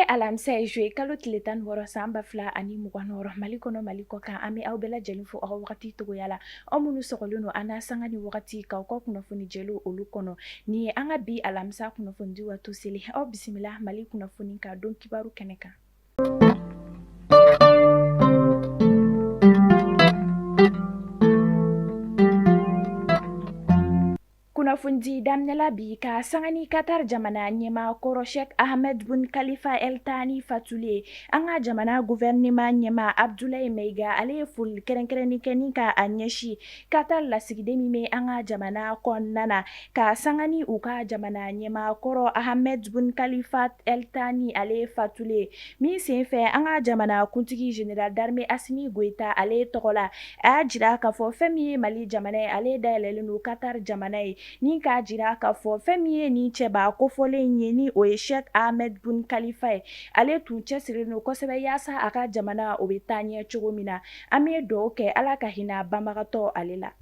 Bi ye alamisa ye, juillet kalo tile 16 san 2026, Mali kɔnɔ, Mali kɔ kan. An bɛ aw bɛɛ lajɛlen fo aw ka wagati cogoya la. Aw minnu sɔgɔlen don an na sanga ni wagati k'aw ka kunnafoni jɛlenw olu kɔnɔ. Nin ye an ka bi alamisa kunnafonidi waati seli. Aw bisimila Mali kunnafoni ka don kibaru kɛnɛ kan. Kunnafonidi daminɛla bi ka sanga ni Qatar jamana ɲɛmaa kɔrɔ Sheikh Ahmed Bun Khalifa El Thani fatuli ye. An ka jamana gouvernement ɲɛmaa Abdoulaye Maïga, ale ye foli kɛrɛnkɛrɛnnen kɛ ni ka a ɲɛsin Qatar lasigiden min bɛ an ka jamana kɔnɔna na, ka sanga ni u ka jamana ɲɛmaa kɔrɔ Ahmed Bun Khalifa El Thani ale fatuli ye. Min senfɛ, an ka jamana kuntigi général d'armée Assimi Goïta ale tɔgɔ la, a y'a jira k'a fɔ fɛn min ye Mali jamana ye, ale dayɛlɛlen don Qatar jamana ye, ni k'a jira k'a fɔ fɛn min ye nin cɛba kofɔlen ye, ni o ye Sheikh Ahmed Bun Khalifa ye, ale tun cɛsirilen don kosɛbɛ yaasa a ka jamana o bɛ taa ɲɛ cogo min na. An bɛ dugawu kɛ Ala ka hinɛ banbagatɔ ale la.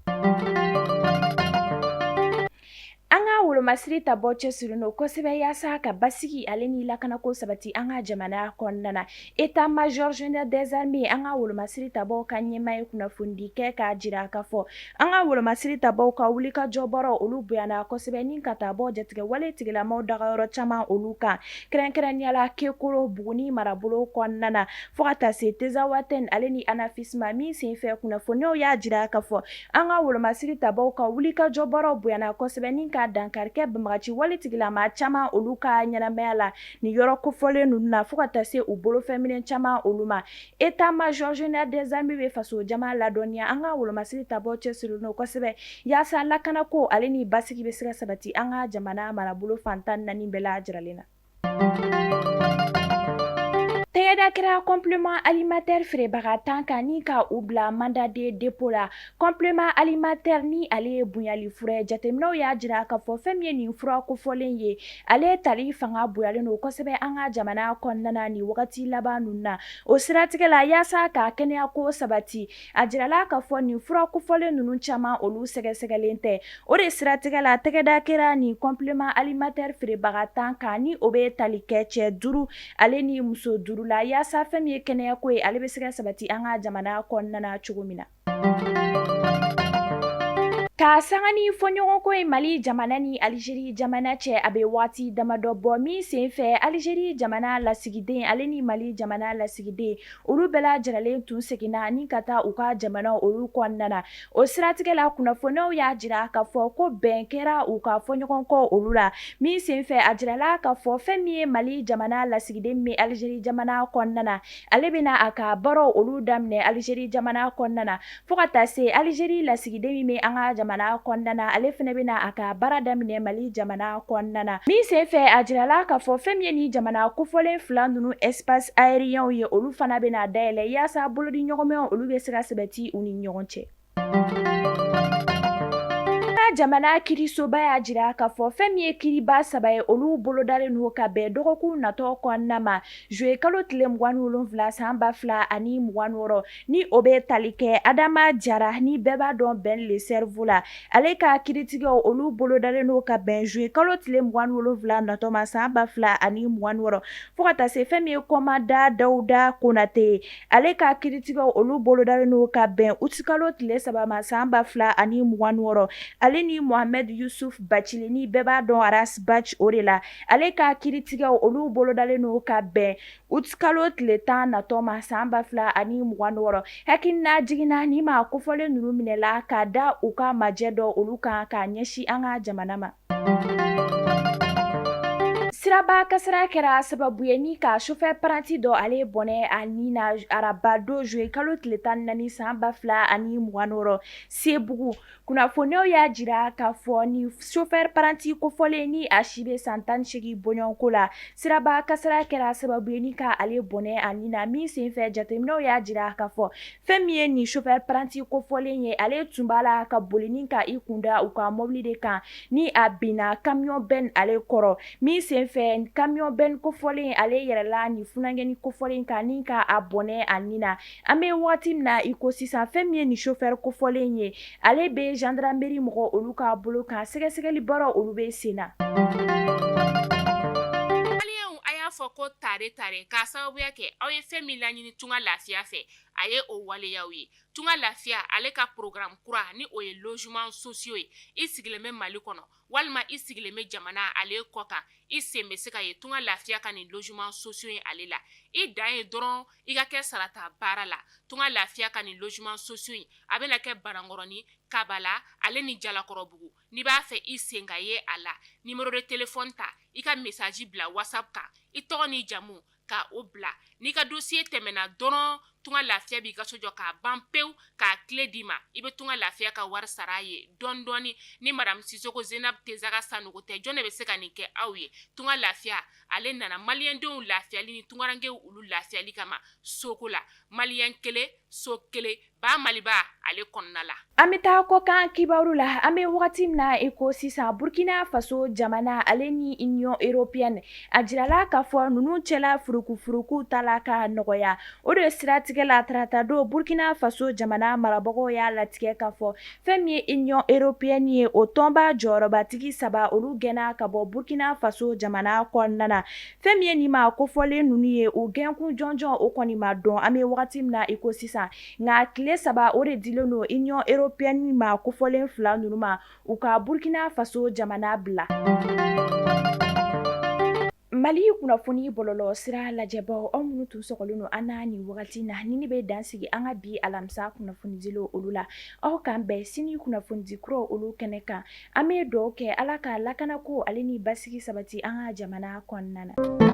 An ka wolomasiri tabaw cɛsirilen don kosɛbɛ yaasa ka basigi ale ni lakanako sabati an ka jamana kɔnɔna na. État major général des armées, an ka wolomasiri tabaw ka ɲɛmaa ye kunnafonidi kɛ k'a jira k'a fɔ an ka wolomasiri tabaw ka wulikajɔ baaraw olu bonyana kosɛbɛ, ni ka taa bɔ jatigɛwale tigilamaw dagayɔrɔ caman olu kan, kɛrɛnkɛrɛnnenya la Kekoro, Buguni marabolo kɔnɔna na, fo ka taa se Tezawatɛn ale ni Anafisi ma. Min senfɛ, kunnafoniyaw y'a jira k'a fɔ an ka wolomasiri tabaw ka wulikajɔ baaraw bonyana kosɛbɛ, ni ka dankari kɛ banbagaci wale tigilama caman olu ka ɲɛnamaya la nin yɔrɔ kofɔlen ninnu na, fo ka taa se u bolofɛnminɛ caman olu ma. État major général des armées bɛ faso jama ladɔnniya, an ka wolomasiri tabaw cɛsirilen don kosɛbɛ yaasa lakanako ale ni basigi bɛ se ka sabati an ka jamana marabolo fan 14 bɛɛ lajɛlen na. Tɛgɛda kɛra complément alimentaire feerebaga 10 kan ni ka u bila mandat de dépôt la. Complément alimentaire ni ale ye bonyali fura ye. Jateminɛw y'a jira k'a fɔ fɛn min ye nin fura kofɔlen ye, ale tali fanga bonyalen don kosɛbɛ an ka jamana kɔnɔna na nin wagati laban ninnu na. O siratigɛ la, yaasa ka kɛnɛyako sabati, a jirala k'a fɔ nin fura kofɔlen ninnu caman olu sɛgɛsɛgɛlen tɛ. O de siratigɛ la, tɛgɛda kɛra nin complément alimentaire feerebaga 10 kan, ni o bɛ tali kɛ cɛ 5 ale ni muso 5 la, yaasa fɛn min ye kɛnɛyako ye, ale bɛ se ka sabati an ka jamana kɔnɔna na cogo min na. Ka sanga ni fɔɲɔgɔnkɔ ye Mali jamana ni Alizeri jamana cɛ, a bɛ waati damadɔ bɔ, min senfɛ Alizeri jamana lasigiden ale ni Mali jamana lasigiden olu bɛɛ lajɛlen tun seginna ni ka taa u ka jamana olu kɔnɔna na. O siratigɛ la, kunnafoniyaw y'a jira k'a fɔ ko bɛn kɛra u ka fɔɲɔgɔnkɔ olu la. Min senfɛ, a jirala k'a fɔ fɛn min ye Mali jamana lasigiden min bɛ Alizeri jamana kɔnɔna na, ale bɛna a ka baaraw olu daminɛ Alizeri jamana kɔnɔna na, fo ka taa se Alizeri lasigiden min bɛ an ka jamana kɔnɔna na, ale fana bɛna a ka baara daminɛ Mali jamana kɔnɔna na. Min senfɛ, a jirala k'a fɔ fɛn min ye nin jamana kofɔlen fila ninnu espace aérien ye, olu fana bɛna dayɛlɛ yaasa bolodiɲɔgɔnmaw olu bɛ se ka sabati u ni ɲɔgɔn cɛ. Jamana kirisoba y'a jira k'a fɔ fɛn min ye kiriba saba ye, olu bolodalen don ka bɛn dɔgɔkun natɔ kɔnɔna ma, juillet kalo tile 27 san 2026, ni o bɛ tali kɛ Adama Jara, ni bɛɛ b'a dɔn Ben le cerveau la. Ale ka kiritigɛw olu bolodalen don ka bɛn juillet kalo tile 27 natɔ ma san 2026, fo ka taa se fɛn min ye commandant Dawuda Konate ye, ale ka kiritigɛw olu bolodalen don ka bɛn utikalo tile 3 ma san 2026, ale ni Mohamed Yusuf Bacili, ni bɛɛ b'a dɔn Ras Bath o de la. Ale ka kiritigɛw olu bolodalen don ka bɛn utikalo tile 10 natɔ ma san 2026. Hakilina jiginna, ni maa kofɔlen ninnu minɛla ka da u ka majɛ dɔ olu kan k'a ɲɛsin an ka jamana ma. Siraba kasara kɛra sababu ye ni ka chauffeur apprenti dɔ ale bɔnɛ a ni na araba don juillet kalo tile 14 san 2026 Sebugu. Kunnafoniyaw y'a jira k'a fɔ ni chauffeur apprenti kofɔlen, ni a si bɛ san 18 bɔɲɔgɔnko la, siraba kasara kɛra sababu ye ni ka ale bɔnɛ a ni na. Min senfɛ, jateminɛw y'a jira k'a fɔ fɛn min ye nin chauffeur apprenti kofɔlen ye, ale tun b'a la ka boli ni ka i kunda u ka mobili de kan, ni a binna camion benne ale kɔrɔ. Min senfɛ, camion benne kofɔlen ale yɛlɛla nin funankɛnin kofɔlen kan ni ka a bɔnɛ a ni na. An bɛ waati min na i ko sisan, fɛn min ye nin chauffeur kofɔlen ye, ale bɛ gendarmerie mɔgɔ olu ka bolo kan, sɛgɛsɛgɛli baara olu bɛ sen na. A y'a fɔ. fɔ ko tare tare k'a sababuya kɛ aw ye fɛn min laɲini Tunga Lafiya fɛ, a ye o waleyaw ye. Tunga Lafiya ale ka programme kura ni o ye logement sociaux ye. I sigilen bɛ Mali kɔnɔ walima i sigilen bɛ jamana ale kɔ kan, i sen bɛ se ka ye Tunga Lafiya ka nin logement sociaux ye ale la. I dan ye dɔrɔn i ka kɛ sarata baara la. Tunga Lafiya ka nin logement sociaux in, a bɛna kɛ Banankɔrɔni, Kabala ale ni Jalakɔrɔbugu. N'i b'a fɛ i sen ka ye a la, numéro de téléphone ta, i ka message bila WhatsApp kan, i tɔgɔ n'i jamu ka o bila. N'i ka dossier tɛmɛna dɔrɔn, Tunga Lafiya b'i ka so jɔ k'a ban pewu, k'a clé d'i ma. I bɛ Tunga Lafiya ka wari sara a ye dɔɔni dɔɔni. Ni madame Sisoko Zenab Tezaga Sanogo tɛ, jɔn de bɛ se ka nin kɛ aw ye? Tunga Lafiya ale nana maliyɛndenw lafiyali ni tungarankew olu lafiyali kama soko la. Maliyɛn kelen, so kelen, ba Maliba ale kɔnɔna la. An bɛ taa kɔkan kibaru la. An bɛ wagati min na i ko sisan, Burkina Faso jamana ale ni Union européenne, a jirala k'a fɔ ninnu cɛla furukufuruku ta la ka nɔgɔya. O de siratigɛ la, taratadon, Burkina Faso jamana marabagaw y'a latigɛ k'a fɔ fɛn min ye Union européenne ye, o tɔnba jɔyɔrɔbatigi saba, olu gɛnna ka bɔ Burkina Faso jamana kɔnɔna na. Fɛn min ye nin maa kofɔlen ninnu ye, u gɛnkun jɔnjɔn o kɔni ma dɔn an bɛ wagati min na i ko sisan. Nka tile 3 o de dilen don Union européenne maa kofɔlen fila ninnu ma, u ka Burkina Faso jamana bila. Mali kunnafoni bɔlɔlɔ sira lajɛbaw, aw minnu tun sɔgɔlen don an na nin wagati na, ni ne bɛ dan sigi an ka bi alamisa kunnafonidilaw olu la. Aw k'an bɛn sini kunnafonidi kuraw olu kɛnɛ kan. An bɛ dugawu kɛ Ala ka lakanako ale ni basigi sabati an ka jamana kɔnɔna na.